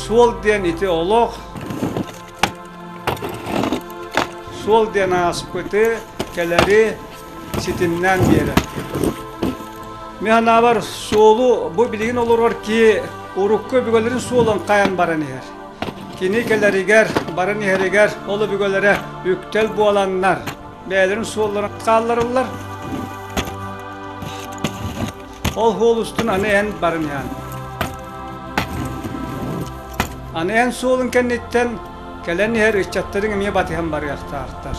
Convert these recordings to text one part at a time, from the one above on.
Суол диэн ити олох, суол диэн ааспыты, кэлэри ситимнээн биэрэр. Мин санаабар, суолу бу билигин олорор киһи урукку өбүгэлэрин суолун хайан баран иһэр. Кини кэлэригэр, баран иһэригэр ол өбүгэлэрэ үктэл буоланнар, бэйэлэрин суолларын хаалларыллар. Ол суол устун аны эн баран иһэн. Аны эн суолун кэнниттэн кэлэн иһэр ыччаттарыҥ эмиэ батыһан барыахтаахтар.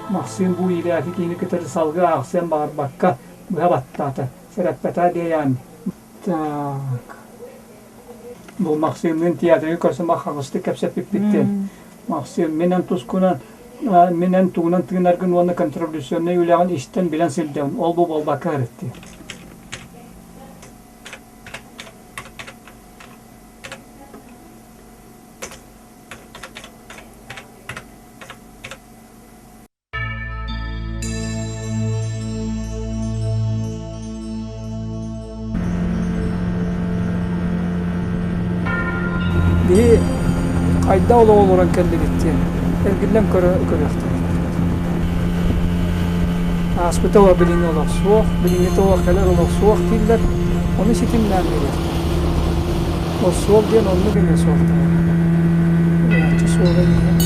Махсыым бу иирээки киһини кытары салгыы аахсыан баҕарбакка быһа баттаата, сэрэппэтэ диэйээн. Так. Бу Махсыымныын театрга көрсөн хаҕыстык кэпсэппиппит диэн. Махсыым, мин эн тускунан, мин эн тугунан тыынаргын уонна контрреволюционнай үлэҕин истэн билэн сылдьабын. Ол бу буолбакка эрэ Биһи хайдах олоҕу олорон кэллибит диэн эргиллэн көрө көрүөхтээхпит. Ааспыта олох билиҥҥи олох суох, билиҥҥитэ олох кэлэр олох суох дииллэр, ону ситимнээн биэриэхтээхпит. Ол суол диэн оннук эмиэ суолталаах. Суола иһэ.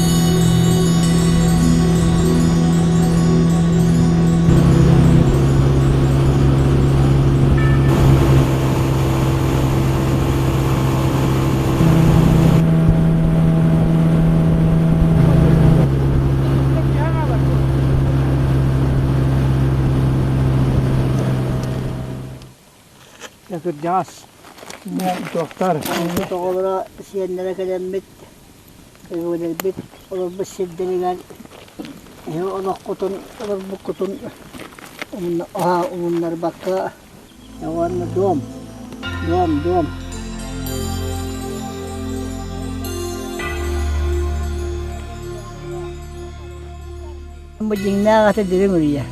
Кырдьаҕас туохтар Оҕолоро сиэннэрэ кэлэммит өбүгэлэрбит олорбут сирдэригэр эһи олоххутун олорбуккутун умуннарбакка уонна дом дом дом Бу дьиҥнээх ата Дириҥ Үрүйэ.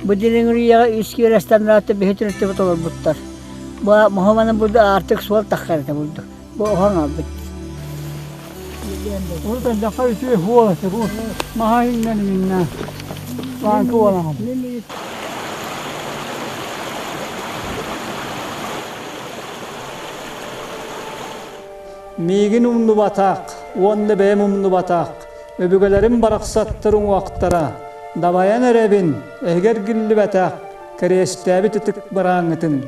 Бу Дириҥ Үрүйэҕэ үс киэрэстэн биһи төрүттүбүт олорбуттар. Бу моһоманы бурду аартык суол таххар этэ бурду. Бу оһон албыт. Урут элбэххэ үчүгэй суол этэ бу маһа иҥнэн иҥнэ. Лааҥкы буолаҕын. Миигин умнубатах уонна бэйэм умнубатах өбүгэлэрим барахсаттар уҥуохтара дабайан эрэбин, эһиги эргиллибэтэх, кэриэстээбит ытык барааҥҥытын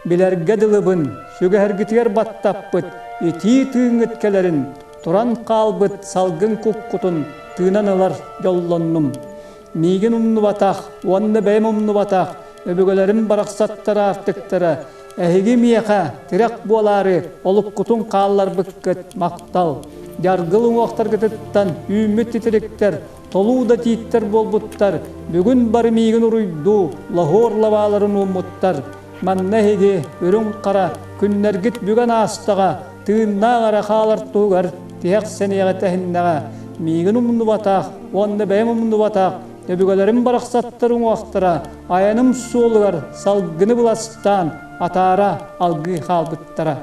билэргэ дылыбын, сүгэһэргитигэр баттаппыт итии тыыҥҥыт кэлэрин, туран хаалбыт салгын куккутун тыынан ылар дьоллоннум. Миигин умнубатах уонна бэйэм умнубатах өбүгэлэрим барахсаттар аартыктара Эһиги миэхэ тирэх буолаары олуккутун хаалларбыккыт махтал. Дьаргыл уҥуохтаргытыттан үүммүт титириктэр, толуу да тииттэр буолбуттар, бүгүн бары миигин уруйдуу, лоһуор лабааларын ууммуттар. Манна эһиги үрүҥ хара күннэргит бүгэн аастаҕа, тыыннаах эрэ хаалар туһугар тиһэх сэниэҕэ тэһиннэҕэ. Миигин умнубатах уонна бэйэм умнубатах Өбүгэлэрим барахсаттар уҥуохтара айаным суолугар салгыны быластаан атаара алгыы хаалбыттара.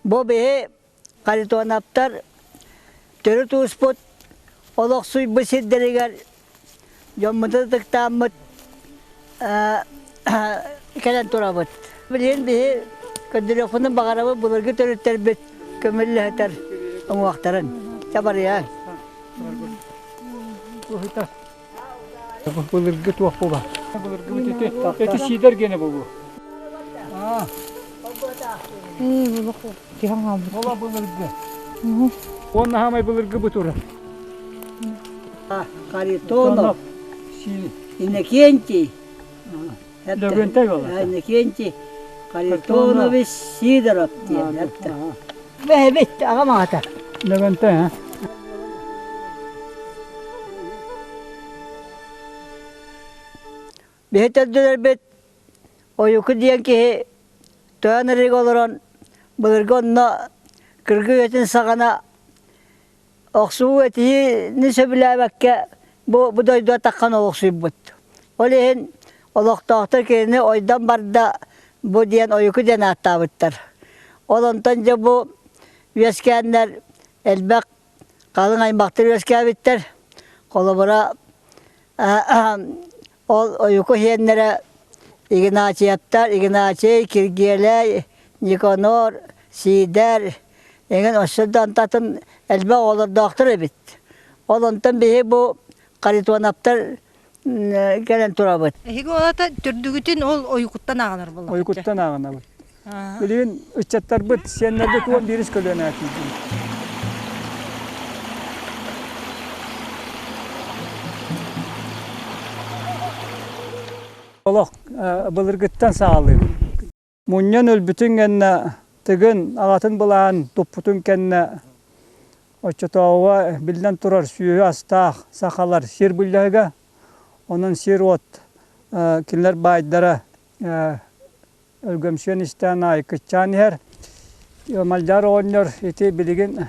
Бу биһи Харитоновтар төрүт ууспут олохсуйбут сирдэригэр дьоммутун ытыктааммыт кэлэн турабыт. Билигин биһи көрдөрүөхпүтүн баҕарабыт былыргы төрүттэрбит көмүллэһитэр уҥуохтарын. Чабарыйаҥ. Былыргы туох була? Былыргы ити эти сиидэр гене буолуо. Ола былыргы. Уонна хаамай былыргы бутура. Харитонов, Иннокентий, Лөгөнтэй буолла. Иннокентий Харитонович Сидоров диэн эптэ. Бэйэбит аҕам аҕата. Лөгөнтэй, а? Биһи төрдүлэрбит Ойуку диэн киһи Тойон Ырыга олорон былыргы онно кыргы үйэтин саҕана Охсуһуу этиһиини сөбүлээбэккэ бу бу дойдуга таххан олохсуйбут. Ол иһин олохтоохтор кинини ойдон барда бу диэн Ойуку диэн ааттаабыттар. Ол онтон дьэ бу үөскээннэр элбэх халыҥ аймахтар үөскээбиттэр. Холобура ол Ойуку иһиэннэрэ Игнатьевтар, Игнатий, Киргиэлэй, Никанор, Сиидэр, эҥин өссө да антатын элбэх оҕолордоохтор эбит. Ол онтон биһи бу Харитоновтар кэлэн турабыт. Эһиги олата төрдүгүтүн ол ойукуттан ааҕынар буоллаххыт. Ойукуттан ааҕынабыт. Билигин ыччаттарбыт, сиэннэрбит уон биирис көлүөнэ тиийдибит. Олох былыргыттан саҕалыыбын. Мунньан өлбүтүн кэннэ Тыгын аҕатын былаан туппутун кэннэ оччотооҕуга биллэн турар сүөһү астаах сахалар сир былдьаһыга, онон сир-уот кинилэр баайдара өлгөмсүйэн истээн аайы кыччаан иһэр. Малдьаар оҕонньор ити билигин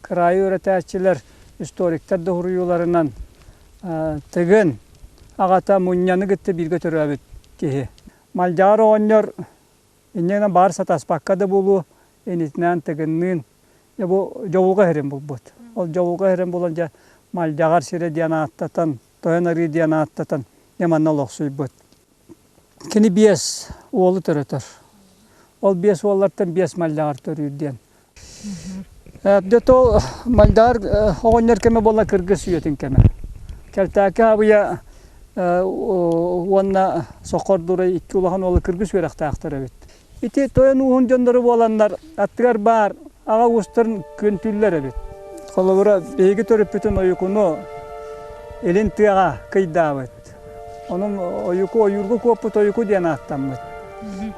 кыраайы үөрэтээччилэр, историктар да суруйууларынан Тыгын аҕата Мунньаны кытта бииргэ төрөөбүт киһи. Малдьаҕар оҕонньор инньэ гынан баар сатаспакка да буолуо, инитинээн Тыгынныын дьэ бу Дьолуга иһэрин булбут. Ол Дьолуга иһэрин булан дьэ Малдьаҕар сирэ диэн ааттатан, Тойон Арыы диэн ааттатан дьэ манна олохсуйбут. Кини биэс уолу төрөтөр. Ол биэс уоллартан биэс малдьаҕар төрүүр диэн. Дьэ то Малдьаҕар оҕонньор кэмэ буолла кыргыс үйэтин кэмэ. Кэлтээки абыйа уонна Сокор Дурай икки улахан уола кыргыс үөрэхтээхтэр эбит. Ити тойон ууһун дьонноро буоланнар аттыгар баар аҕа уустарын күөнтүүллэр эбит. Холобура, биһиги төрүппүтүн Ойукуну илин тыаҕа кыйдаабыт. Онон Ойуку ойуурга куоппут Ойуку диэн ааттаммыт.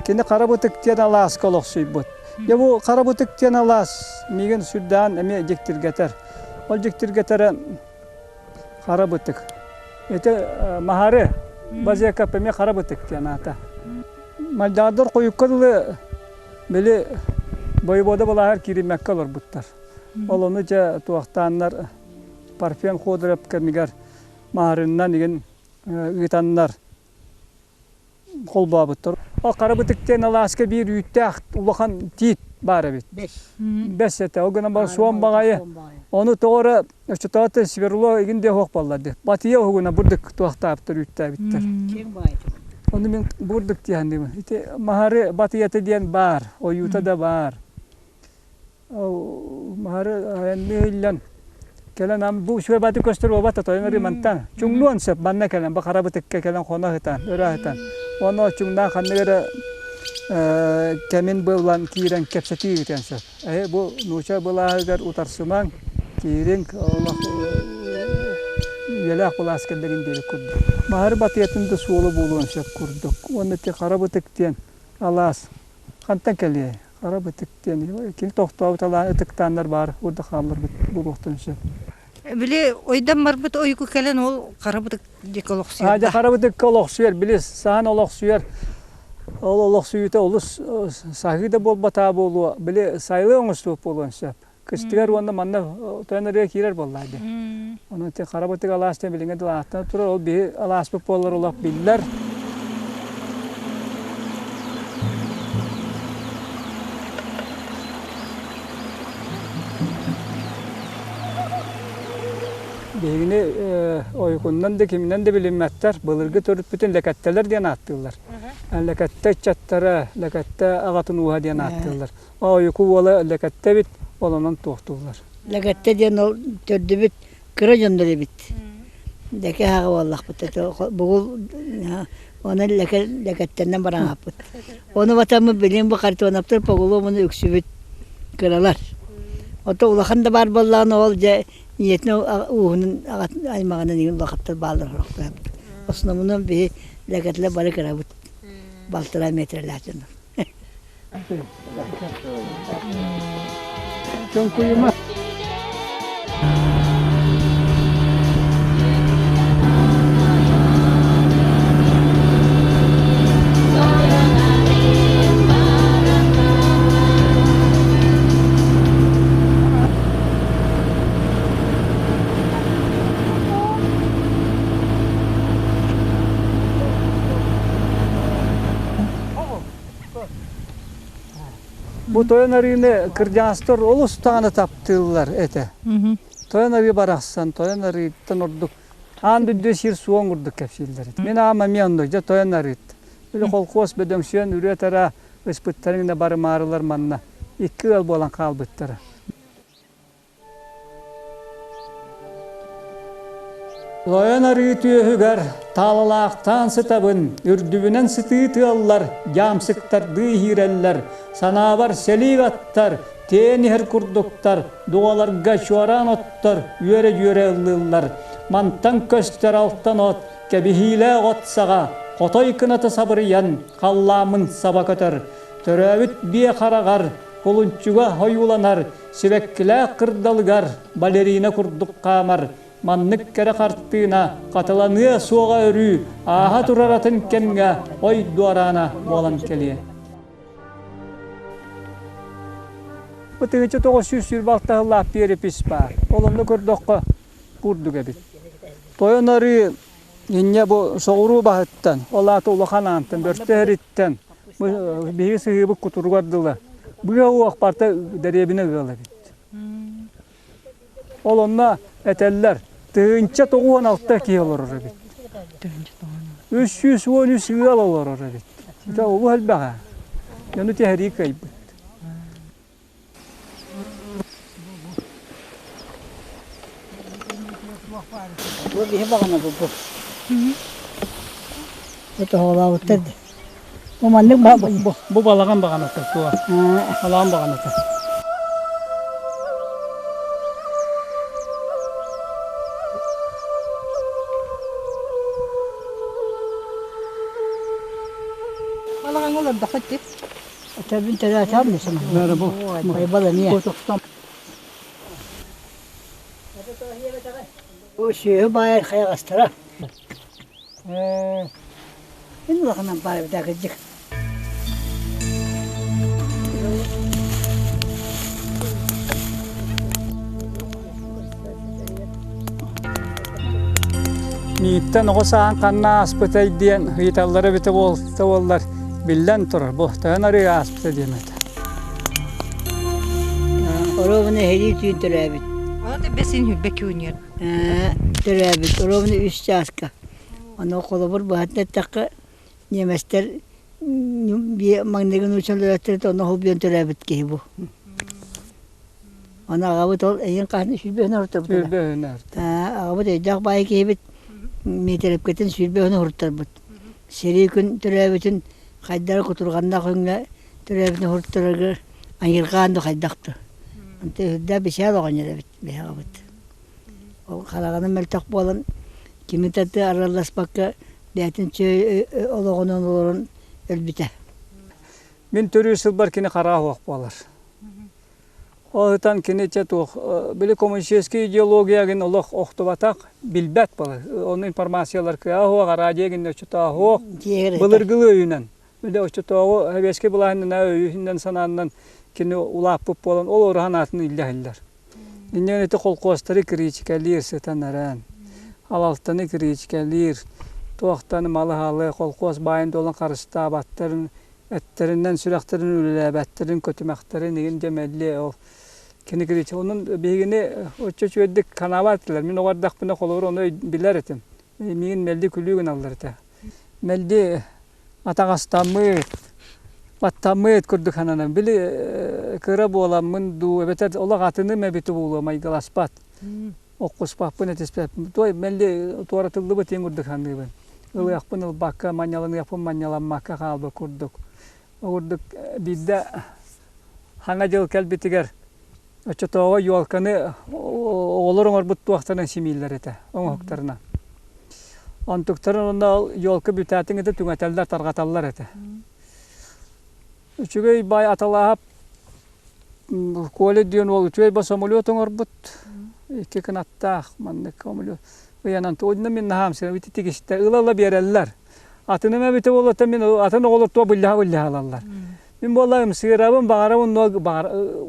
Кини Хара Бытык диэн алааска олохсуйбут. Дьэ бу Хара Бытык диэн алаас миигин сүрдээн эмиэ дьиктиргэтэр. Ол дьиктиргэтэрэ Хара Бытык. Ити Маһары Базекап эмиэ Хара Бытык диэн аата. Мальдаардар хойукка дылы били воевода былааһар киириммэккэ олорбуттар. Ол ону дьэ туохтааннар Парфен Ходоров кэмигэр Маһарыннан игин ыытаннар холбообуттар. Ол хара бытык диэн алааска биир үүттээх улахан тиит баар эбит. Бэс этэ. Ол гынан баран суон баҕайы. Ону тоҕо эрэ оччотооҕу сверло игин диэ суох буолла дии. Батыйа уһугуна бурдук туохтаабыттар үүттээбиттэр. Ону мин бурдук диэханныыбын. Ити маһары батыйата диэн баар, ойуута да баар. Маһары айанныы иһиллэн кэлэн ам бу үчүгэй бааты көстөр буолбат тойон ырыы мантан чуҥнуон сөп манна кэлэн бу хара бытыкка кэлэн хоно сытан өрө сытан уонна чуҥнаан ханнык эрэ кэмин булан киирэн кэпсэтии ыытыан сөп эһи бу нууча былааһыгар утарсымаҥ киириҥ олох үйэлээх былаас кэллэгин диэбит курдук маһары батыйатын да суола буолуон сөп курдук уонна ити хара бытык диэн алаас хантан кэлиэй Хара бытык диэн кини тохтообут алаа ытыктааннар баар урда хаалларбыт буолуохтарын сөп. Били ойдон барбыт ойуку кэлэн ол хара бытык диэки олохсуйар. Дьэ хара бытыкка олохсуйар, били саһан олохсуйар. Ол олохсуйуута олус саһыы да буолбатаа буолуо, били сайылыы оҥостубут буолуон сөп. Кыстыгар уонна манна тойон арыа киирэр буоллаа дии. Онон ити хара бытык алаас диэн билиҥҥэ дылы ааттана турар. Ол биһи алааспыт буоллар олох биллэр. Биһигини ойукуннан да киминэн да билиммэттэр. Былыргы төрүппүтүн лэкэттэлэр диэн ааттыыллар. Лэкэттэ ыччаттара, лэкэттэ аҕатын ууһа диэн ааттыыллар. Ойуку уола Лэкэттэ эбит, ол онон туохтууллар. Лэкэттэ диэн ол төрдүбүт кыра дьоннор эбит. Лэкэ аҕа буоллахпыт бугул онон лэкэ лэкэттэнэн бараҥаппыт. Ону батаммыт билин бу Харитоновтар поголовно үксүбүт кыралар. Ото улахан да баар буоллаҕына ол дьэ ийэтин ууһунун аймаҕынан иҥин улахаттар бааллар хорохтоох. Основном биһи лэкэтилэр бары кырабыт. Балтараа метрэлээх дьоннор. Чоҥкуйума. Бу Тойон арыыны кырдьаҕастар олус даҕаны таптыыллар этэ. Тойон арыы барахсан, Тойон арыыттан ордук аан дойду сир суон курдук кэпсииллэр этэ. Мин аам эмиэ оннук, дьэ Тойон арыыт. Били холкуос бөдөҥсүйэн үрүө-тараа ыспыттарын гына барымаарылар манна икки ыал буолан хаалбыттара. Лойон арыы түөһүгэр таалалаахтаан сытабын, үрдүбүнэн сытыы тыаллар дьаамсыктардыы иһиирэллэр, санаабар сэлиик аттар, тээн иһэр курдуктар, дуҕаларга чуораан оттор үөрэ-дьүөрэ ыллыыллар. Мантан көстөр алтан от, кэбиһиилээх от саҕа, хотой кыната сабырыйан, халлааммын саба көтөр. Төрөөбүт биэ хараҕар, кулунчуга ойууланар, Сибэккилээх кырдалыгар балерина курдук хаамар, маннык кэрэ хартыына хатыланыа суоҕа өрүү ааһа турар атын кэмҥэ ой дуораана буолан кэлиэ. Бу 1926 сыллаах перепись баар. Ол онно көрдөххө курдук эбит. Тойон арыы инньэ бу соҕуруу баһыттан, ол аата улахан аантан, Бөртө эриттэн биһиги сыһыыбыт кутуругар дылы быа уох барта дэриэбинэ ыал эбит. Ол онно этэллэр, 1096 киһи олорор эбит. 313 ыал олорор эбит. Ити олус элбэҕэ. Дьону түһэрии кыайбыт. Бу биһи баҕана бу бу. Бу тоһоҕолообуттар дии. Бу маннык Бу, бу балаҕан баҕаната туо. Балаҕан баҕаната. Балаҕаҥҥа олордоххут дии. Төбүн төрөөтөм десем. Байбал эмиэ. Бу сүөһү баайар хайаҕастара. Мин улаханан баайбыта кырдьык. Мииттэн оҕо сааһын ханна ааспытай диэн ыйыталлара эбитэ буоллар, биллэн турар, бу төһөн арыы ааспыта диэм этэ. Оруобуна эһэлии түүн төрөөбүт. Ол бэсин хүрбэ күнүөр. Төрөөбүт. Оруобуна үс чааска. Ону холобур быһатын эттэххэ, Немецтэр маҥнайгы нууччалар онно холбуйан төрөөбүт киһи бу. Аны аҕабыт ол эйин хаһан сүүрбэһин ортоппут. Сүүрбэһин орто. Аҕабыт өйдөөх баай киһибит миэтэрэпкэтин сүүрбэһин уһуртарбыт. Сэрии күн төрөөбүтүн хайдара кутурҕаннаах өҥҥө төрөөбүтүн уһуртараргар айырҕаан да хайдах да. Онто үрдээх бичээл оҕонньор эбит биһи аҕабыт. Ол хараҕынан мөлтөх буолан кими да аралласпакка бэйэтин чэй олоҕунан олорон өлбүтэ. Мин төрүүр сылбар кини хараа суох буолар. Ол ытан кини чэ туох били коммунистическай идеология гин олох охтубатах билбэт буолар. Ону информациялар кыа суох, радио гин оччотоо суох. Былыргылыы өйүнэн. Били оччотооҕу советский былааһынан өйүнэн санааннан кини улааппыт буолан ол ураһан аатын иллэ иһиллэр. Инньэ ити холкуостары кириичикэлиир сытан эрэн, алалтаны кириичикэлиир, туохтан малы-халы холкуос баайын-дуолун харыстаабаттарын, эттэринэн сүрэхтэрин үлэлээбэттэрин, көтүмэхтэрин игин дьэ ол кини кириичи. Онон биһигини оччо үчүгэйдик санаабат этилэр. Мин оҕо эрдэхпинэ холобур ону билэр этим. Миигин мэлдьи күлүү гыналлар этэ. Мэлдьи атаҕастаммыт, баттаммыт курдук сананан били кыра буоламмын дуу эбэтэр олох атыным эбитэ буолуо майгыласпат оххуспаппын этиспэппин той мэлли туоратыллыбыт иин курдук саныыбын ылыахпын ылбакка манньаланыахпын манньаламмакка хаалбыт курдук ол курдук биирдэ хаҥа дьыл кэлбитигэр оччотооҕу елканы оҕолор оҥорбут туохтарынан симииллэр этэ оҥоһуктарынан онтуктарын онно ол елка бүтээтин кытта түҥэтэллэр тарҕаталлар этэ үчүгэй баай аталааһап Коля диэн уол үчүгэй ба самолет оҥорбут икки кынаттаах маннык самолет ыйанан онно мин наһаам сына ити тигистэ ыла-ыла биэрэллэр атыным эбитэ буолуота мин атын оҕолор туох быллаһа-быллаһа ылаллар Мин буолла ымсыырабын, баҕарабын, но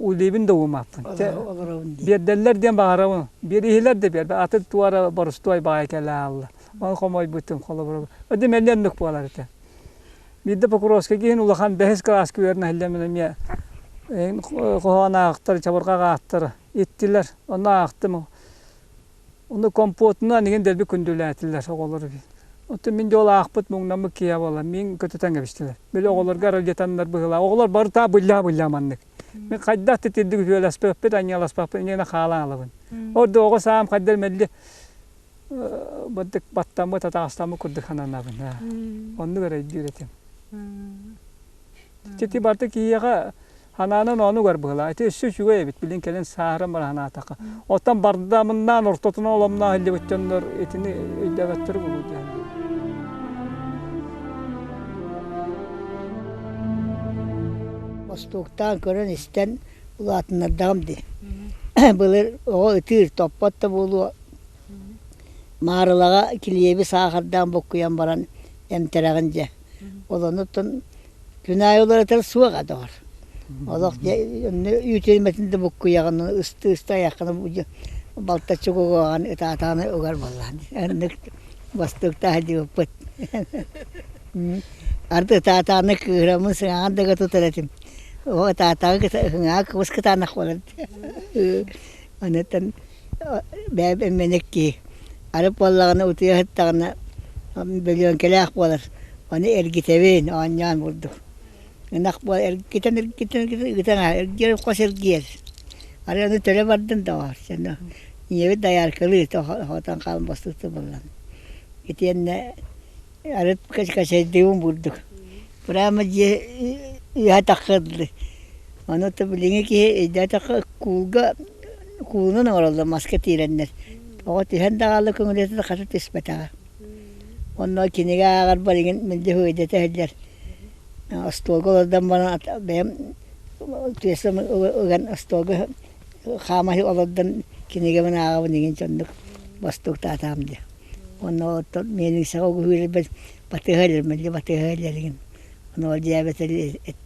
улиибин да уумаппын. Биэрдэллэр диэн баҕарабын. Биэриһилэр да биэрбэ. Атын туора боростуой баҕай кэлэ аалла. Ол хомойбутум холобура. Өдө мэлли оннук буолар этэ. Биирдэ Покровскай киһин улахан бэһис кылааска үөрэнэ сылдьаммын эмиэ хоһоон аахтар, чабырҕах аахтар иттилэр. Онно аахтым. Ону компотунан игин дэлби күндүлээтилэр оҕолор. Оттон мин дьол аахпыт муҥнаммыт киһи буолан мин көтүтэн кэбистилэр. Били оҕолорго аралдьытаннар быһыылаах. Оҕолор бары таа быллаа-быллаа маннык. Мин хайдах да итирдик үһүөлэспэппит, анньыаласпаппын инньэ хаалан алабын. Ордук оҕо саам хайдар мэлли бардык баттаммыт, атаҕастаммыт курдук сананабын. Оннук эрэ өйдүүр этим. Ити барыта киһиэхэ ханаанан оонугар быһыылаах. Ити өссө үчүгэй эбит, билин кэлин сааһыран баран санаатахха. Оттон бардамыннаан ортотунан оломноох иһиллибит дьоннор итини өйдөөбөттөрө буолуо диэн. Бостууктаан көрөн-истэн улаатыннардаҕым дии. Былыр оҕо ытыыр, топпот да буолуо. Маарылаҕа килиэби саахардаан буккуйан баран эмтэрэҕин дьэ. Ол онуттан күн аайы уларытар суоҕа доҕор. Олох дьэ онно үүт үрмэтин да буккуйаҕын, ысты-ысты айаххына балтаччы угаҕын ытаатаҕына угар буоллаҕын. Оннук бостууктаах дьыбыппыт. Арыт ытаатаҕына кыыһыраммын сыҥааҕын да тутар этим. Оо ытаатаҕы сыҥааҕа кыбыс кытаанах буолар. Онуттан бэйэм эммэник киһи. Арыт буоллаҕына утуйа сыттаҕына бөлүөҥкэлээх буолар. Ону эргитэбин, оонньоон курдук. Ынах буол эргитэн эргитэн эргитэн ыытан эргийэр хос эргийэр. Арай ону төлө бардын доҕоор. Сено ийэбит дояркалыы хотон хаалан бостуута буоллан. Итиэннэ арыт кэчэйдиибин бурдук. Прямо дьиэ үөһэ таххыар дылы. Ону то билиҥҥи киһи өйдөөтөххө куулга куулунан оҥороллор маска тиирэннэр. Оҕо түһэн да хаалла көҥүлүөтэ хата түспэтэҕэ. Онно кинигэ ааҕарбар игин мэлдьи үөдэтэ сылдьар. Остуолга олордон баран бэйэм креслом ыган остуолга хаама олордон кинигэбин ааҕабын игин дьоннук бостууктаатаҕым дии. Онно оттон миэлиҥсэҕэ угуһуурбар батыһа илэр мэлдьи батыһа илэр игин. Ону ол дьээбэтэр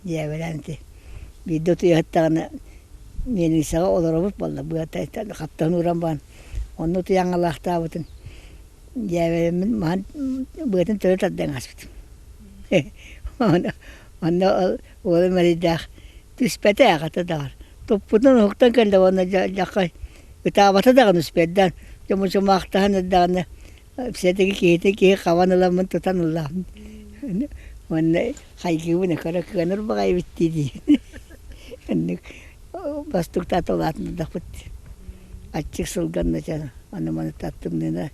дьээбэлээн ити биирдэ утуйа сыттаҕына миэлиҥсэҕэ олоробут буолла быата хаптаһын ууран баран онно утуйан аҥалаахтаабытын Дьээбэлэммин маһын быатын төлө тардан ааспытым. Онно ол уолум эрэйдээх түспэтэ аҕата даҕаны. Туппутун уһуктан кэллэ уонна дьахха ытаабата даҕаны үспэрдээн чомучумаахтаһан эрдэҕинэ все-таки киһитин киһи хабан ыламмын тутан ыллаҕым. Уонна хайгыыбын көрө кыанар баҕайы эбит дии Инник бастыктаата улаатыннардахпыт аччык сылганна чэ аны маны тымныына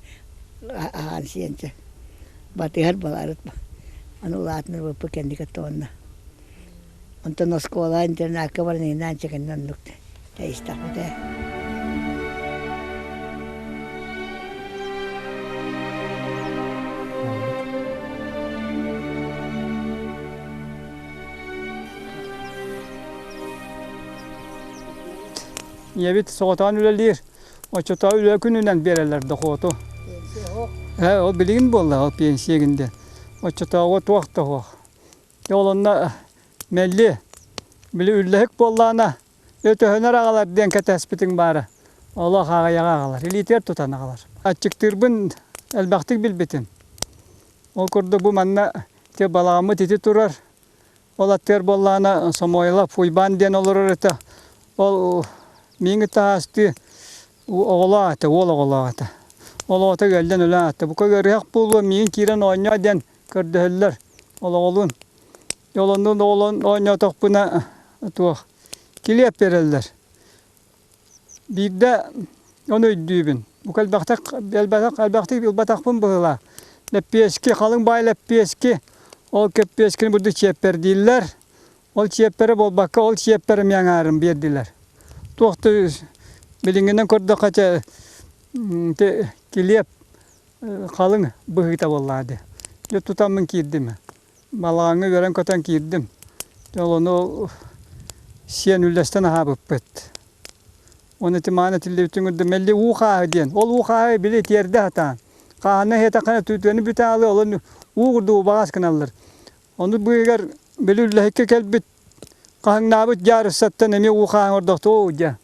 аһаан сиэн чэ батыһар баларыт аны улаатыннарбыппыт кэнники уонна онтон оскуола интернакка баран иҥнээн чэ кэннэ оннук тэйистэхпит ээ. Ийэбит соҕотоон үлэлиир. Оччотоо үлэ күнүнэн биэрэллэр дохуоту. Ээ, ол билигин буолла, ол пенсия гинде. Оччотооҕу туох да суох. Ол онно мэлли, били үллэһик буоллаҕына, өтөһөнөр аҕалар диэн кэтэспитиҥ баара. Олох аҕыйаҕа аҕалар, илиитигэр тутан аҕалар. Аччыктыырбын элбэхтик билбитим. Ол курдук бу манна те балаҕаммыт ити турар. Ол аттыгар буоллаҕына Самойлов Уйбаан диэн олорор этэ. Ол миигин таһаастыы оҕолоох этэ, уол оҕолоох этэ. Ол оҕото ыалдьан өлөн аатта. Бука ыарыһах буолуо, миигин киирэн оонньоо диэн көрдөһөллөр ол оҕолуун. Ол оннун оҕолон оонньоотохпуна туох килиэп биэрэллэр. Биирдэ ону өйдүүбүн. Бука элбэхтик элбэх элбэхтик ылбатахпын быһыылаах. Лэппиэски, халыҥ баай лэппиэски, ол кэппиэскини бурдук чиэппэрдииллэр. Ол чиэппэрэ буолбакка, ол чиэппэрэ эмиэ аҥаарын биэрдилэр. Туох да билиҥҥинэн көрдөххө чэ ити килиэп халыҥ быһыыта буоллаҕа дии. Дьэ тутаммын киирдим. Балаҕаҥҥа үөрэн-көтөн киирдим. Ол ону сиэн үллэстэн аһаабыппыт. Уонна ити мааны этиллибитин курдук мэлдьи уу хааһы диэн. Ол уу хааһы били тиэрдэ сатаан. Хааһына иһэтэххинэ түүтүөнү бүтэ аалыы, олон уу курдук убаҕас гыналлар. Ону быыһыгар били үллэһиккэ кэлбит хаһыҥнаабыт дьаарыссаттан эмиэ уу хааһы оҥордохто оо дьэ.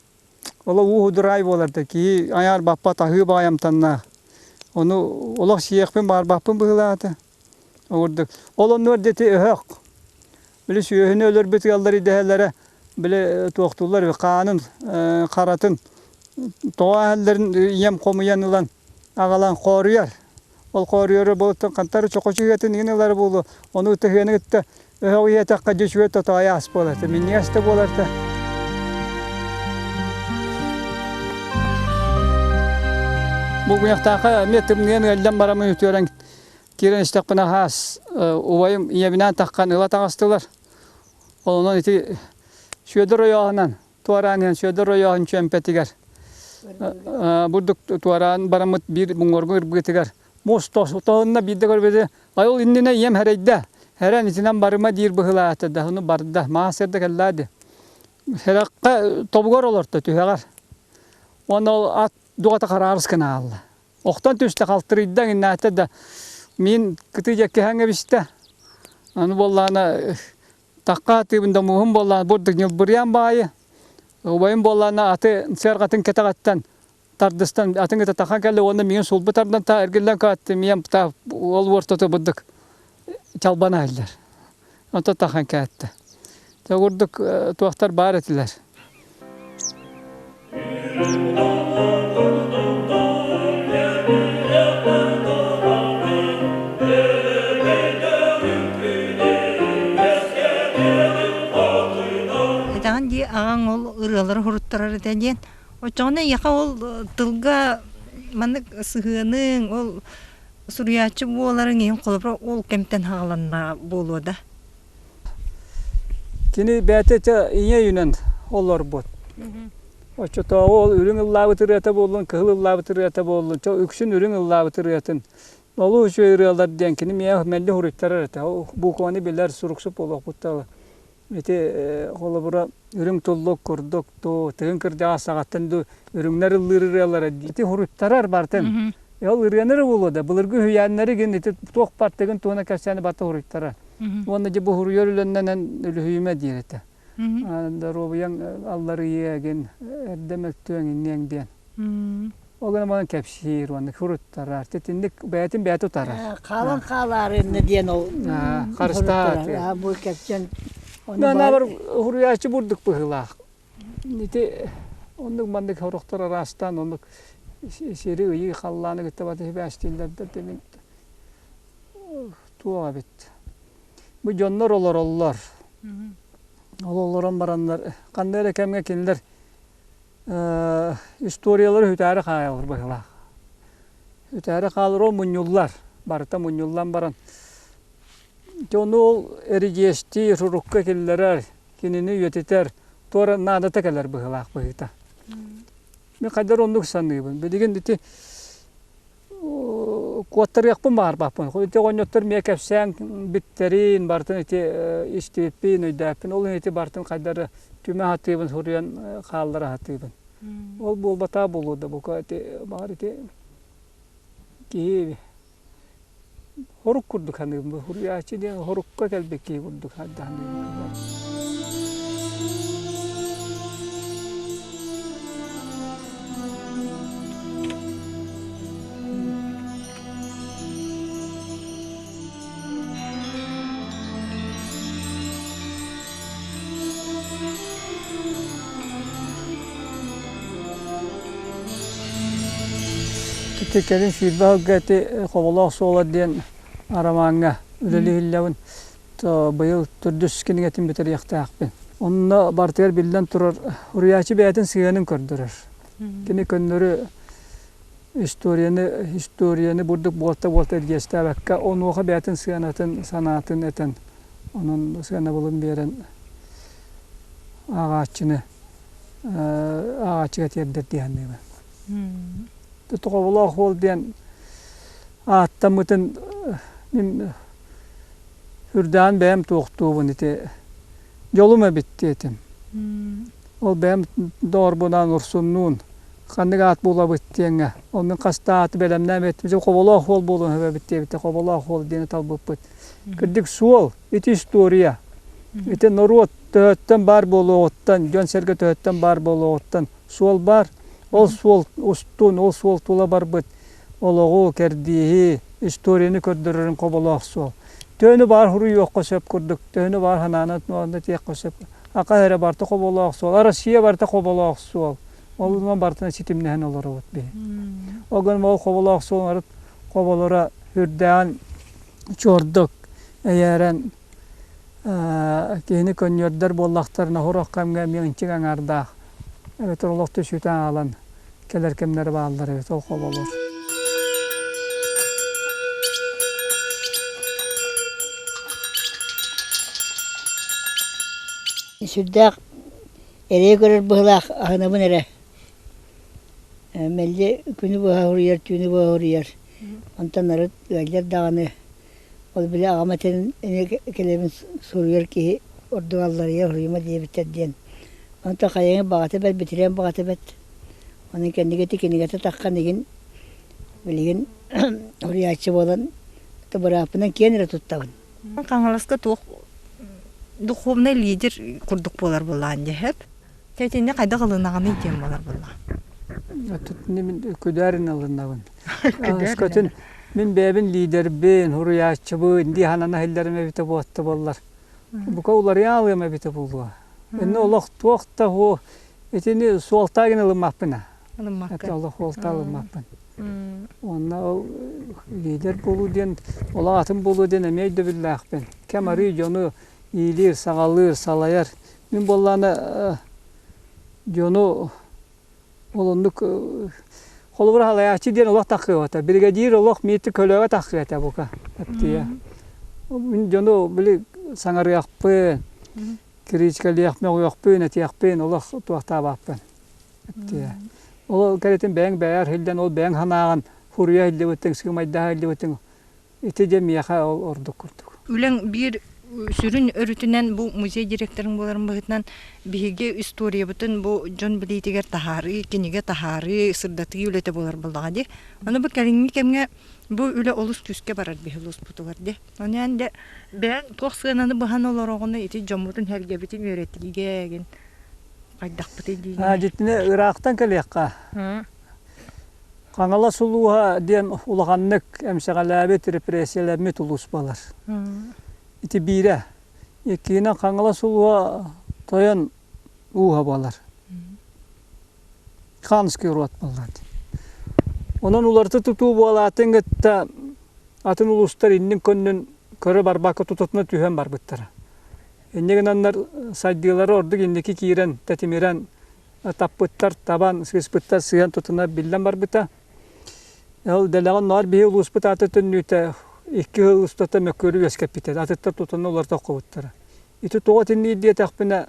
Олох уу худураай буолар да киһи айаар баппат аһыы баҕайы амтаннаах. Ону олох сиэхпин баҕарбаппын быһыылаата. Курдук. Ол оннугар дьэ ити өһөх. Били сүөһүнү өлөрбүт ыаллар идэһэлэрэ били туохтууллар хаанын харатын тоҕо аһалларын ийэм хомуйан ылан аҕалан хооруйар. Ол хооруйары буолуттан хантары чохочу ыатын иҥин ылара буолуо. Ону тыһыаны кытта өһөх ийэтэххэ дьэ үчүгэй тотоойу ас буолар. Минньигэс да буолар да. Бу куйахтаахха эмиэ тымныйан ыалдьан бараммын үтүөрэн Киирэн истэхпинэ хаас убайым ийэбинээн таххан ыла таҕыстылар. Онон ити Сүөдэр ойооһунан туораан иһэн Сүөдэр ойооһун чүөмпэтигэр бурдук туораан бараммыт биир муҥуоргу ырбыытыгар муус тоһунна биирдэ көрбүтэ айыл иннинэ ийэм хэрэйдэ хэрэн итинэн барыма диир быһыылаата да ону барда маастар да кэллээ ди сэрэххэ тобугар олорто түһэҕэр уонна ол ат дуҕата хараарыс гына хаалла Охтон түстэ, халтырыйда, иҥнээтэ да мин кытыы дьэккиһэн кэбистэ. Аны буоллаҕына тахха атыыбын да мууһум буоллаҕына бурдук ньылбырыйан баайы. Убайым буоллаҕына аты сыарҕатын кэтэҕиттэн тардыстан атын кытта тахан кэллэ уонна миигин сулбу тардан та эргиллэн кааттым ийэм та ол ортото бурдук чалбана иһиллэр. Онто тахан кээттэ. Те курдук туохтар баар этилэр. Этэҕин дии аҕаҥ ол ырыалары суруттарар этэ диэн. Оччоҕуна эйиэхэ ол тылга маннык сыһыаныҥ, ол суруйааччы буоларыҥ иһин холобура ол кэмтэн саҕаланна буолуо да? Кини бэйэтэ ийэ өйүнэн олорбут. Оччотооҕу ол үрүҥ ыллаабыт ырыата буоллун, кыһыл ыллаабыт ырыата буоллун, үксүн үрүҥ ыллаабыт ырыатын олус үчүгэй ырыалар диэн кини миэхэ мэлдьи суруйтарар этэ. Букваны билэр суруксут буолуохпуттан Ити холобура үрүҥ туллук курдук дуу, тыгын кырдьаҕас саҕаттан дуу үрүҥнэр ыллыыр ырыалара ити хуруттарар бартын. Ол ырыаны эрэ буолуо да, былыргы үһүйээннэри гин ити туох бар тыгын туһунан кэпсээни барта хуруйтарар. Уонна дьэ бу хуруйар үлэннэнэн үлүһүйүмэ диир этэ. Доруобуйаҥ алларыйыа гин эрдэ мөлтүөҥ инниэҥ диэн. Ол гынан баран кэпсиир уонна суруттарар. Итинник бэйэтин бэйэтэ утарар. Хаалан хаалаары иннэ диэн ол харыстаат. Бу кэпсээн Наанабар уруйааччы бурдук быһыылаах. Ити оннук маннык сорохтор араастаан оннук сири ыйыы халлааны кытта баты сибээстииллэр да мин туох эбит. Бу дьоннор олороллор. Ол олорон бараннар ханна эрэ кэмҥэ кинилэр Историялары үтээри хаайаллар быһыылаах. Үтээри хаалар ол мунньуллар. Барыта мунньуллан баран дьэ ону ол эридьиэстиир, сурукка киллэрэр, кинини үйэтитэр туора наадата кэлэр быһыылаах быһыыта. Мин хайдах оннук саныыбын. Билигин ити куоттарыахпын баҕарбаппын. Ити оҕонньоттор эмиэ кэпсээн бүттэрин, барытын ити истибиппин, өйдөөппүн. Ол иһин ити барытын хайдары түмэ сатыыбын, суруйан хааллара сатыыбын. Ол буолбатаа буолуо да бука ити баҕар ити киһи хорук курдук саныыбын. Суруйааччы диэн хорукка кэлбит киһи курдук саныыбын. Ити кэлин 20 сылга ити Хоболоох суола диэн арамааҥҥа үлэлииллэбин. Быйыл төрдүс кинигэтин бүтэриэхтээхпин. Онно барытыгар биллэн турар, уруйааччы бэйэтин сыһыанын көрдөрөр. Кини көннөрү историяны, историяны бурдук буолта-буолта эргиэстээбэккэ, онуоха бэйэтин сыанатын, санаатын этэн, онон сыанабылын биэрэн ааҕааччыны ааҕааччыга тиэрдэр дии саныыбын. Тоҕоболоох уол диэн ааттаммытын мин үрдээн бэйэм туохтуубун ити дьолум эбит диэтим. Ол бэйэм доҕорбунаан Урсуннуун ханнык аат булабыт диэҥҥэ ол мин хаста ааты бэлэмнээн эттим дьэ Хоболоох уол буолуон сөп эбит диэбитэ Хоболоох уол диэни талбыппыт. Кырдьык суол ити история. Ити норуот төһөттөн баар буолуоҕуттан, дьон-сэргэ төһөттөн баар буолуоҕуттан суол баар. Ол суол устун, ол суол тула барбыт олоҕу, кэрдииһи, историяны көрдөрөрүн хоболоох суол. Төһөнү баар хуруйуохха сөп курдук, төһөнү баар ханаанан уонна тиэххэ сөп. Ака эрэ барыта хоболоох суол, Россия барыта хоболоох суол. Ол онон барытына ситимнэһэн олоробут биһи. Ол гынан ол хоболоох суол арыт хоболоро үрдээҕин чуордук эйээрэн киһини көнньүөрдэр буоллахтарына сорох кэмҥэ эмиэ ынчык аҥаардаах эбэтэр олох түсүтэ аалан кэлэр кэмнэрэ бааллар эбит ол хоболор. Сүрдээх эрэйи көрөр быһыылаах аһынабын эрэ. Мэлдьи күнү быһа суруйар, түүнү быһа суруйар. Онтон арыт ыалдьар даҕаны Ол били аҕам этэрин эмиэ кэлэбин суруйар киһи ордук алларыйа суруйума диэбиттэр диэн. Онтон хайаҥы баҕата бэрт, битириэн баҕата бэрт. Онон кэнники ити кинигэтэ таххан игин билигин суруйааччы буолан бырааппынан киэн эрэ туттабын. Хаҥаласка туох духовный лидер курдук буолар буоллаҕын дьэһэп. Итинни хайдах ылынаҕыный диэн буолар буоллаҕа. Мин күдээрин ылынабын. Өскөтүн мин бэйэбин лиидэрбин, суруйааччыбын дии санана иһиллэрим эбитэ буотта буоллар. Бука уларыйа алыам эбитэ буолуо. Инне олох туох да һу итини суолтаа гына ылыммаппын а. Ылыммаккын. Олох суолтаа ылыммаппын. Уонна ол лиидэр буолуу диэн, олох атын буолуу диэн эмиэ өйдөбүллээхпин. Кэм арыы дьону иилиир, саҕалыыр, салайар. Мин буоллаҕына дьону ол оннук холобура салайааччы диэн олох таххыабата. Биригэдьиир олох миити көлөҕө таххыа этэ бука эптиэ. Мин дьону били саҥарыахпын, критикалиахпын, оҕуйуохпун, этиэхпин олох туохтаабаппын эптиэ. Ол кэрэтин бэйэҥ бэйэр иһиллэн, ол бэйэҥ санааҕын хуруйа иһиллибитиҥ, сыымайдаһа иһиллибитиҥ Ити дьэ миэхэ ол ордук курдук. Үлэҥ биир сүрүн өрүтүнэн бу музей директорын буоларын быһыытынан биһиги историябытын бу дьон билиитигэр таһаарыы, кинигэ таһаарыы, сырдатыы үлэтэ буолар буоллаҕа дии. Аны бу кэлиҥҥи кэмҥэ бу үлэ олус күүскэ барар биһи улууспутугар дии. Ону эн дэ бэйэҥ туох сыананы быһан олороҕуна ити дьоммутун сэргэбитин үөрэтиигэ эгин хайдахпытый диигин? Дьиттини ыраахтан кэлиэххэ. Хаҥалас улууһа диэн улаханнык эмсэҕэлээбит, репрессиялэммит улуус буолар. Ити биирэ. Иккиһинэн Хаҥалас улууһа тойон ууһа буолар. Ханский род буолар. Онон уларыта тутуу буолаатын кытта атын улуустар иннин көннүн көрө барбакка тутатына түһэн барбыттара. Инньэ гынаннар сайдыылара ордук инники киирэн, тэтимирэн таппыттар, табан, сыыспыттар сыһыан тутуна биллэн барбыта. Ол дэлэҕин ноор биһи улууспут аата төннүүтэ икки сыл устата мөккүөрү үөскэппитэ. Атыттар тутуна уларыта оххубуттара. Ити тоҕо итинниир диэтэхпинэ,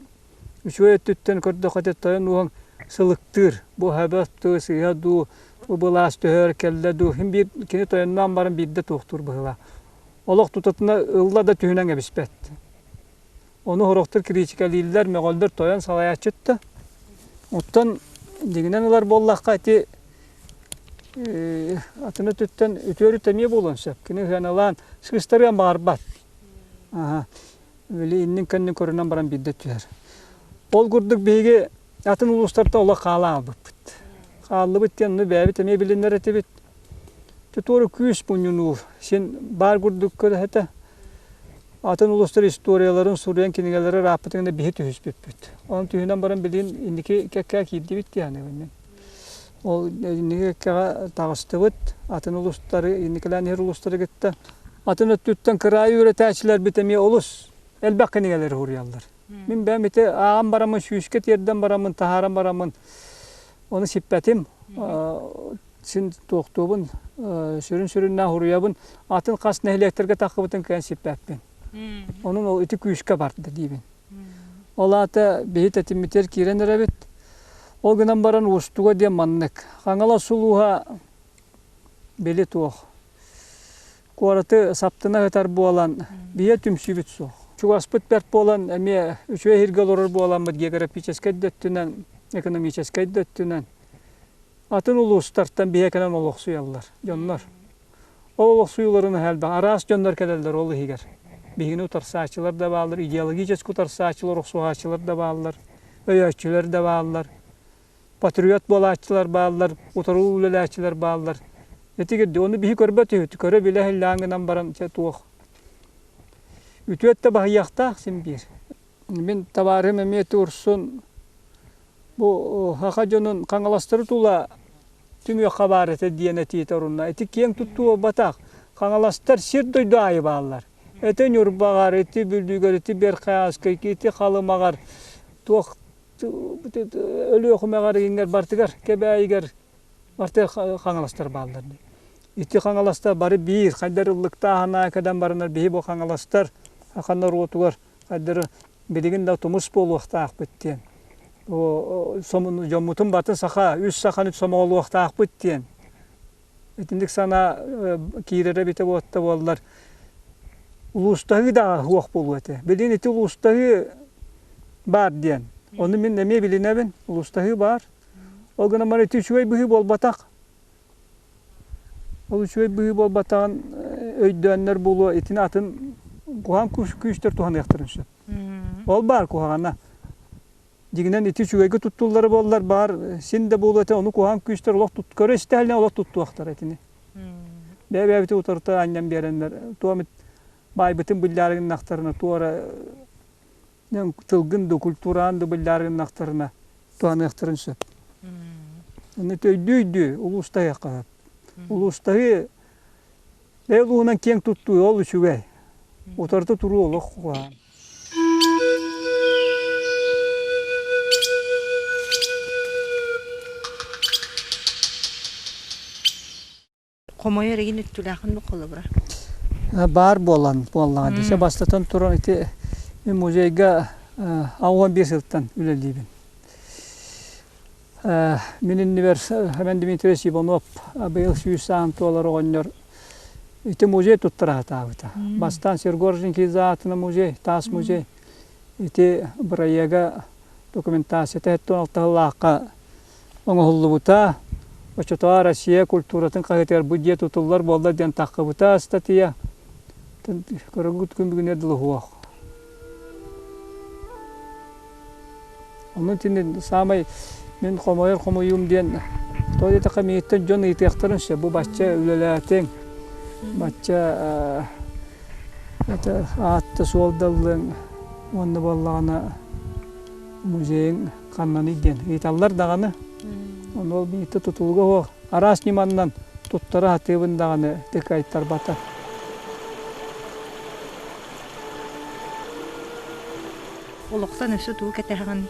үчүгэй өттүттэн көрдөххө ити тойон уоһун сылыктыыр. Бу өбөт дуу, сыыһа дуу, бу былаас төһөр кэллэ дуу, син биир кини тойонноон баран биирдэ туохтуур быһыылаах. Олох тутатына ылла да түһүнэн кэбиспэт. Ону сорохтор критикалииллэр, мөҕөллөр, тойон салайааччыт да. Оттон дьиҥинэн ылар буоллахха ити атын өттүттэн үтүөрүт эмиэ буолуон сөп. Кини сыаналаан сыыстарыан баҕарбат. Аха. Били иннин-кэннин көрүнэн баран биирдэ түһэр. Ол курдук биһиги атын улуустартан олох хаала хаалбыппыт. Хааллыбыт диэн ону бэйэбит эмиэ билиннэр этибит. Туору күүс мунньунуу син баар курдук көрөһөтө. Атын улуустар историяларын суруйан кинигэлэри ырааппытыгына биһи түһүспүппүт. Онон түһүнэн баран билигин инники кэккэ киирдибит диэханыбын мин. Ол инники кэккэҕэ таҕыстыбыт. Атын улуустары, инникилээн иһэр улуустары кытта. Атын өттүттэн кыраайы үөрэтээччилэрбит эмиэ олус элбэх кинигэлэри суруйаллар. Мин бэйэм ити ааҕан бараммын, сүүскэ тиэрдэн бараммын, таһааран бараммын ону сиппэтим. Син туохтуубун, сүрүн сүрүннээн суруйабын. Атын хас нэһилиэктэргэ таххыбытын кыайан сиппэппин. Онон ол ити күүскэ барда диибин. Ол аата биһи тэтиммитигэр киирэн эрэбит. Ол гынан баран уустуга диэн маннык. Хаҥалас улууһа били туох Куораты саптына сытар буолан, биһиэ түмсүүбүт суох. Чугаспыт бэрт буолан, эмиэ үчүгэй сиргэ олорор буоламмыт географическай да өттүнэн, экономическай да өттүнэн атын улуустартан биһиэ кэлэн олохсуйаллар дьоннор. Ол олохсуйууларын элбэх араас дьоннор кэлэллэр ол иһигэр. Биһигини утарсааччылар да бааллар, идеологическай утарсааччылар, охсуһааччылар да бааллар, өйөөччүлэр да бааллар. патриот буолааччылар бааллар, утары үлэлээччилэр бааллар. Ити кирди ону биһи көрбөт үһүт, көрө-билэ иһиллээн гынан баран чэ туох. Үтүөт да баһыйыахтаах син биир. Мин табаарым эмиэ турсун бу саха дьонун хаҥаластары тула түмүөххэ баар этэ диэн этиитэ орунна. Ити киэҥ туттуу буолбатах. Хаҥаластар сир-дойду аайы бааллар. Ити Ньурбаҕар, ити Бүлүүгэр, ити Верхоянскай, ити Халымаҕар, туох Өлүөхүмэҕэр иҥэр бартыгар, Кэбээйигэр барытыгар хаҥаластар бааллар. Ити хаҥаластар бары биир, хайдар ыллыктааһына кэдэн баранар биһи бу хаҥаластар саха норуотугар хайдары билигин да тумус буолуохтаахпыт диэн. Дьоммутун батын саха, үс саханы сомоҕолуохтаахпыт диэн. Итинник санаа киирэрэ эбитэ буолта буоллар улуустаһыы да суох буолуо этэ. Билигин ити улуустаһыы баар диэн. Ону мин эмиэ билинэбин, улуустаһыы баар. Ол гынан баран ити үчүгэй быһыы буолбатах. Ол үчүгэй быһыы буолбатаҕын өйдөөннөр буолуо итини атын куһаҕан күүстэр туһаныахтарын сөп. Ол баар куһаҕана. Дьиҥинэн ити үчүгэйгэ туттуллара буоллар баар син да буолуо этэ ону куһаҕан күүстэр олох тут көрө истэһэлинэ олох туттуохтара итини. Бэйэ-бэйэбитин утарыта анньан биэрэннэр туом баайбытын биллээри гыннахтарына туора тылгын да культураан да биллээри гыннахтарына туһаныахтарын сөп. Аны өйдүү-өйдүү улуустаһыахха сөп. Улуустаһыы бэйэ улууһунан киэҥ туттуу ол үчүгэй. Утарыта туруу олох куһаҕан. Хомойор игин өттүлээхин бу холобура. Баар буолан буоллаҕа дии. Бастатан туран ити мин музейга 11 сылтан үлэлиибин. Мин иннибэр Семен Дмитриевич Иванов быйыл 100 саан туолар оҕонньор ити музей туттара сатаабыта. Бастаан Серго Орджоникидзе аатынан музей, таас музей ити бырайыага документацията 76 сыллаахха оҥоһуллубута. Оччотооҕу Россия культуратын хаһыатыгар бу дьиэ тутуллар буолла диэн таххыбыта ыстатыйа. Көрөгүт күн бүгүнүгэр дылы суох. Онон итини саамай мин хомойор хомуйуум диэн тоҕо диэтэххэ миигиттэн дьон ыйытыахтарын сөп бу бачча үлэлээтиҥ, бачча это аатта суолдаллыҥ уонна буоллаҕына музейыҥ ханнаный диэн ыйыталлар даҕаны. Ону ол биирдэ тутулуга суох араас ньыманнан туттара сатыыбын даҕаны тыкайтарбата. Олохтон өссө тугу кэтэһэҕиний?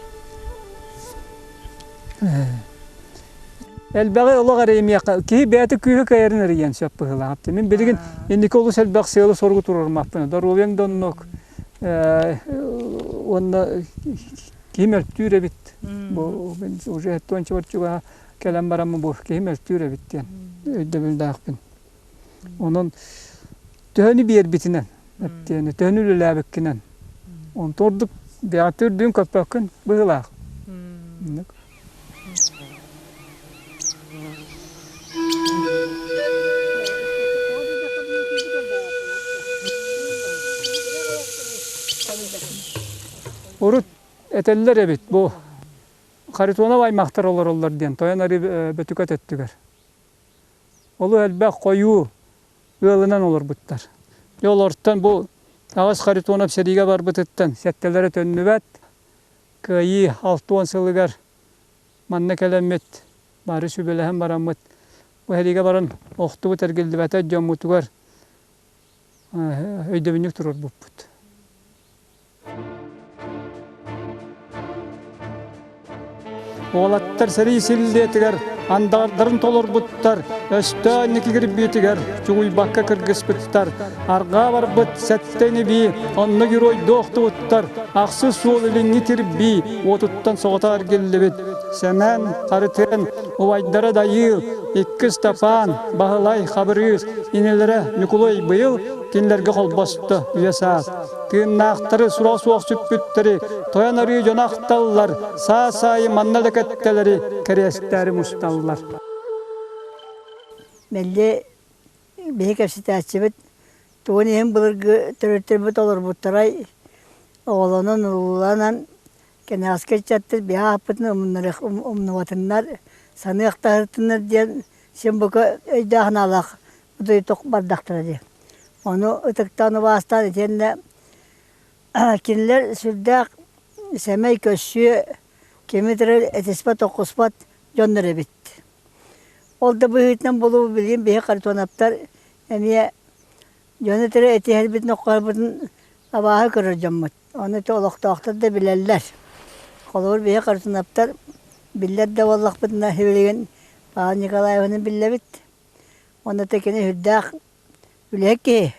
Элбэҕи олох эрэйимиэххэ киһи бэйэтэ күүһэ кыайарын эрийиэн сөп быһыылаах. Мин билигин инники олус элбэх сыалы-соругу туруоруммаппын. Доруобуйаҥ да оннук уонна киһи мөлтүүр эбит. Бу уже туонча чугаһа кэлэн бараммын бу киһи мөлтүүр эбит диэн өйдөбүллээхпин. Онон төһөнү биэрбитинэн, эптиэни төһөнү үлэлээбиккинэн, онто ордук бэйэҕиттэн үрдүн көппөккүн быһыылаах. Урут этэллэр эбит бу Харитонов аймахтар олороллор диэн Тойон Арыы Бөтүкэт өттүгэр. Олус элбэх хойуу ыалынан олорбуттар. Дьэ олортон бу аҕыс Харитонов сэриигэ барбытыттан сэттэлэрэ төннүбэт. Кыайыы 60 сылыгар манна кэлэммит бары сүбэлэһэн бараммыт бу сэриигэ баран охтубут эргиллибэтэх дьоммутугар өйдөбүнньүк туруорбуппут. Уолаттар сэрии силлиэтигэр андаҕардарын толорбуттар, өстөөх инники кирбиитигэр чугуйбакка кыргыспыттар, арҕаа барбыт сэттэ ини-бии онно геройдуу охтубуттар, ахсыс суол илиҥҥи кирбии уотуттан соҕотох эргиллибит Сэмэн, Харытыан, убайдара Дайыыл, икки Ыстапаан, Баһылай, Хабырыыс, инилэрэ Ньукулай быйыл кинилэргэ холбосто үйэ-саас. Тыыннаахтары сура суох сүппүттэри тойон арыы дьоно ахталлар, саас аайы манна да кэттэлэри кэриэстээри мусталлар. Мэлдьи биһи кэпсэтээччибит тугун иһин былыргы төрүттэрбит олорбуттарай оҕолонон урууланан кэнэҕэски ыччаттар биһи ааппытын умнубатыннар саныахтаһытыннар диэн син бука өйдөөх-санаалаах утуйутук бардахтара дии. Ону ытыктаан убаастаан итиэннэ. Кинилэр сүрдээх сэмэй көрсүө, кими да этиспэт-оххуспат дьоннор эбит. Ол да быһыытынан булуу билигин биһи Харитоновтар эмиэ дьону этэрэ этиһэрбитин-оххуһарбытын абааһы көрөр дьоммут. Ону ити олохтоохтор да билэллэр. Холобур, биһи Харитоновтар биллэр да буоллахпытына билигин Павел Николаеваны биллэбит. Уонна да кини сүрдээх үлэһит киһи.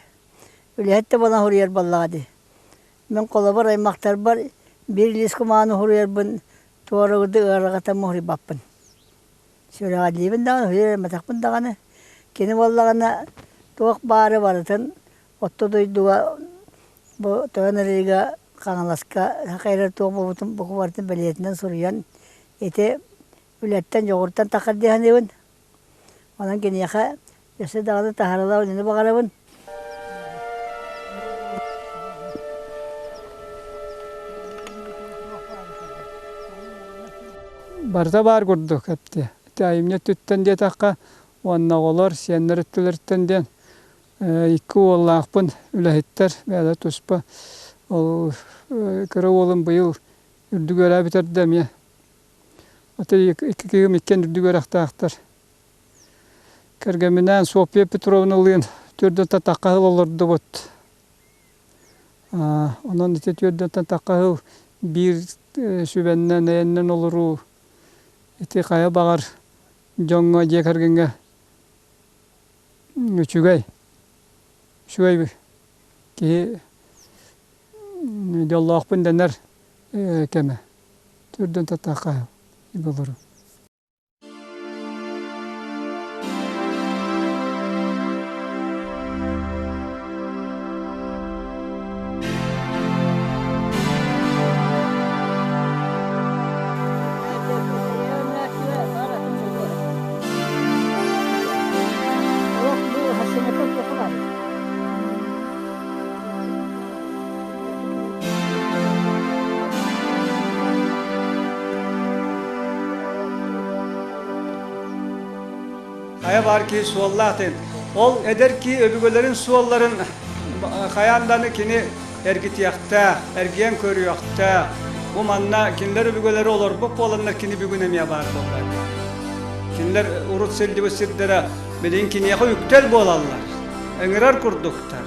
Үлэһит да буолан суруйар буоллаҕа дии. Мин холобур аймахтарбар биир илиис кумааны суруйарбын туорагыды ыарырҕатан суруйбаппын. Сүрэҕэлдьиибин даҕаны, суруйар эрэммэтэхпин даҕаны. Кини буоллаҕына туох баары барытын орто дойдуга бу Тойон Арыыга Хаҥаласка саха туох буолбутун бука барытын бэлиэтинэн суруйан ити үлэттэн дьоҕуртан таххар дии саныыбын. Онон киниэхэ өссө даҕаны таһааралаах үлэни баҕарабын. Барыта баар курдук эптэ. Ити айымньы өттүттэн диэтэххэ, уонна оҕолор, сиэннэр өттүлэриттэн диэн икки уоллаахпын үлэһиттэр, бэйэлэрэ туспа. Ол кыра уолум быйыл үрдүк үөрэх бүтэрдэ эмиэ. Аты икки киһим иккиэн үрдүк үөрэхтээхтэр. Кэргэмминээн Софья Петровналыын түөрдэнтэн тахха сыл олордубут. Онон ити түөрдэнтэн тахха сыл биир сүбэннэн, эйэннэн олоруу ити хайа баҕар дьоҥҥо, дьиэ кэргэҥҥэ үчүгэй. Үчүгэй киһи дьоллоохпун дэнэр кэмэ. Түөрдэнтэн тахха сыл олоруу. Хайа баар киһи суоллаах Ол эдэр киһи өбүгэлэрин суолларын хайаан даҕаны кини эргитиэхтээх, эргийэн көрүөхтээх. Бу манна кинилэр өбүгэлэри олорбут буоланнар кини бүгүн эмиэ баар буолла. Кинилэр урут сылдьыбыт сирдэрэ билигин киниэхэ үктэл буолаллар, ыҥырар курдуктар.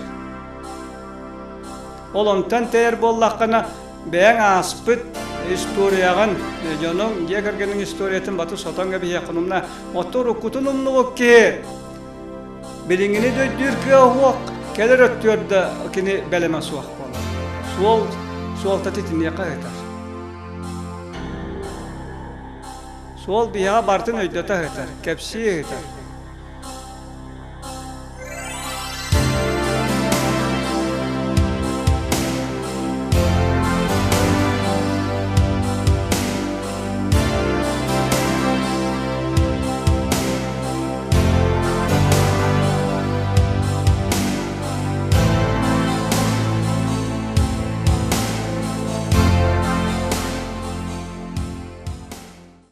Ол онтон тэйэр буоллаххына, бэйэҥ ааспыт историяҕын, дьонуҥ, дьиэ кэргэниҥ историятын баты сотон кэбиһиэххин умна. Оттон уруккутун умнубут киһи билиҥҥини да өйдүүр кыаҕа суох, кэлэр өттүгэр да кини бэлэмэ суох буолар. Суол суолтата итиниэхэ ыытар. Суол биһиэхэ барытын өйдөтө ыытар, кэпсии ыытар.